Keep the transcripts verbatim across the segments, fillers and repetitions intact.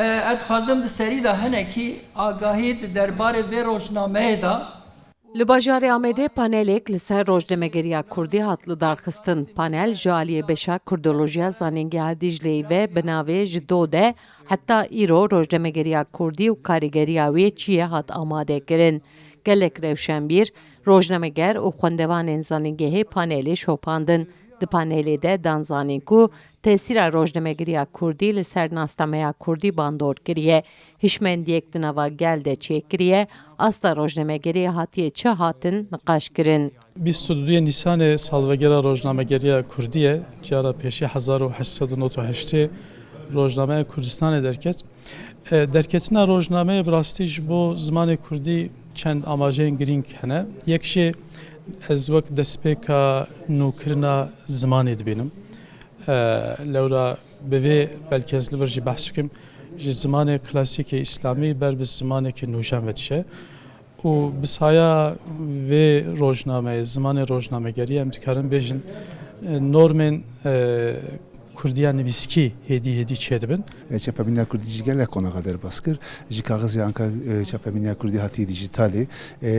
Ez dixwazim di serî de hinekî agahî di derbarê vê rojnameyê de. Li bajarê Amedê panelêk li ser rojnamegeriya kurdî hat lidarxistin. Panel ji aliyê beşa Kurdolojiya Zanîngeha Dîcleyê ve bi navê Ji Do de heta îro rojnamegeriya kurdî û karîgeriya wê çi ye hat amadekirin. Gelek rewşenbîr, rojnameger û xwendevanên zanîngehê panelê şopandin. Di panelê de dan zanîn ku tesîra rojnamegeriya kurdî li ser nasnameya kurdî bandor kiriye. Hişmendiyek di nava gel de çêkiriye, asta rojnamegeriyê hatiye çi hatin niqaş kirin. Bîst û duyê Nîsanê salvegera rojnamegeriya kurdî ye. Cara pêşî hezar û heşt sed û nod û heştê rojnameya Kurdistanê derket. E, derketina rojnameyê bi rastî ji bo zimanê kurdî çend amaceyên girîng hene. Yek jê ez wek destpêka nûkirina zimanê dibînim. E, lewra bi vê belkî ez li vir jî behs bikim. Ji zimanê klasîkê îslamî ber bi zimanekî nûjen ve diçe. Û bi saya vê rojnameyê, zimanê rojnamegerî em dikarin bêjin, e, normên, e, kurdiya nivîskî hêdî hêdî çêdibin. E, çapemeniya kurdî ji gelek qonaxa derbas kir. Ji kaxizê anka, e, çapemeniya kurdî hatiye dîjîtalê. E,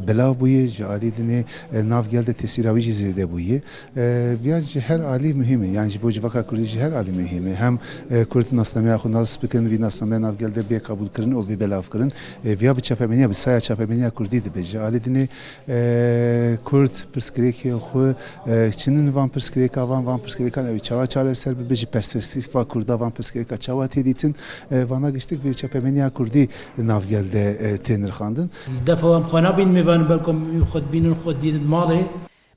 belav bûye, ji alî dinê, e, nav gel de tesîra wî jî zêde bûye. E, viya ji her alî muhîm e. Yanî ji bo civaka kurdî ji her alî muhîm e. Hem, e, kurd nasnameya xwe nas bikin, vî nasnameya nav gel de bê qebûlkirin û bê belavkirin. E, viya bi çapemeniya, bi saya çapemeniya kurdî dibe. Ji alî dinê, e, kurd pirsgirêkê xwe, e, çinin van pirsgirêka van, van pirsgirêkan ew çawa çareser bibe, ji perspektîfa kurda van pirsgirêka çawa tê dîtin, e, vana giştik bi çapemeniya kurdî nav gel de, e, tê nirxandin. Li defa em xwe nabînin mêvan, belkom xwe dibînin, xwe dînin malê.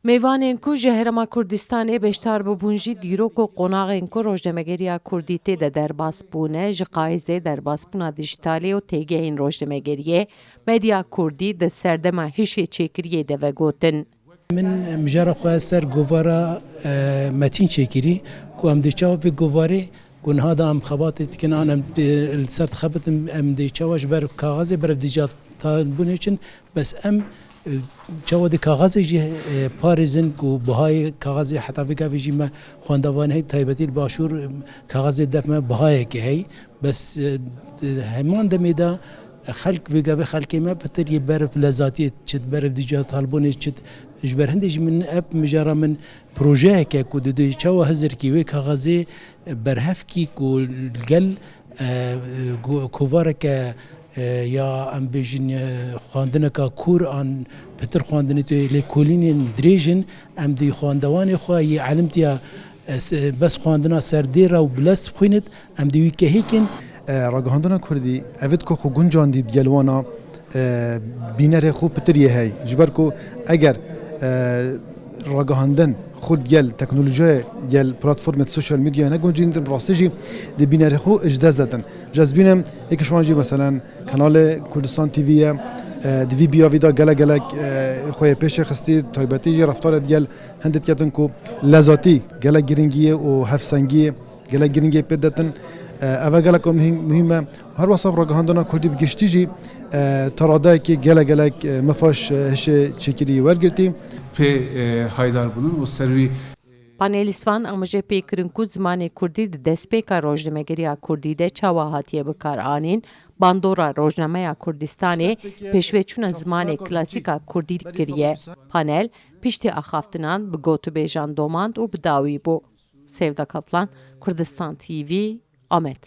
Mêvanên ku ji Herêma Kurdistanê beşdar bûbûn jî dîrok û qonaxên ku rojnamegeriya kurdî tê de derbas bûne, ji qayîzê derbasbûna dîjîtalê û têgehên rojnamegeriyê, medya kurdî di serdema hişê çêkiriyê de vegotin. Min, em, mijara xwe ser govara, e, metîn çêkirî ku em dê çawa vê govarê ku niha da em xebatê dikin, an em, e, li ser dixebitin, em dê çawa ji ber kaxezê berev dîjîtalbûnê çin, bes em, e, çawa dê kaxezê jî, e, parêzin ku bihayê kaxezê heta vê gavê jî me xwendevanê hey, taybetî li başûr, e, kaxezê def me bihayeke hey. Bes, e, di heman demê de xelk, vê gavê xelkê me pitir yê berev lezatiyê çit, berev dîjîtalbûnê çit. Ji ber hindê jî min ev mijara min projeyeke ku didê çawa hizirkî wê kaxezê berhev kî ku li gel, e, go-, kovareke, e, ya em bêjin, e, xwendineka kûr an pitir xwendinê tu lêkolînên dirêj in, em dê xwendevanê xwe yê elimtiya, e, se-, bes xwendina serdêra û bilez bixwînit, em dê wî kehêkin. E, ragihandina kurdî, evit ku xwe guncandî digel wana, e, bînerê xwe pitir yê hey. Ji ber ku eger, e, ragihandin xwe digel teknolojiyayê, gel platformê sosyal medyayê neguncîndin, rastî jî di bînerê xwe ji dest dedin. Ji ez bînim, êk ji wan jî, meselen, kanalê Kurdistan T V ye, e, di vî biyavî de gelek gelek, e, xwe yê pêşê xistî, taybetî jî reftarê digel hindê diketin ku lezatî gelek giringî ye û hevsengî ye. Gelek giringê pê detin. E, ev e gelek muhîm, muhîm e. Her wesa ragihandina kurdî bi giştî jî, e, ta radeyekê gelek gelek, e, mifaş, e, hişê çêkirî wergirtî. Pê, e, haydar bûnin û ser wî. Panelîstvan amije pê kirin ku zimanê kurdî di destpêka rojnamegeriya kurdî de çawa hatiye bikaranîn, bandora rojnameya Kurdistanê pêşveçûna zimanê klasîka kurdî kiriye. Panel piştî axaftinan bi gotûbêjan domand û bi dawî bû. Sevda Kaplan, Kurdistan T V, Amed.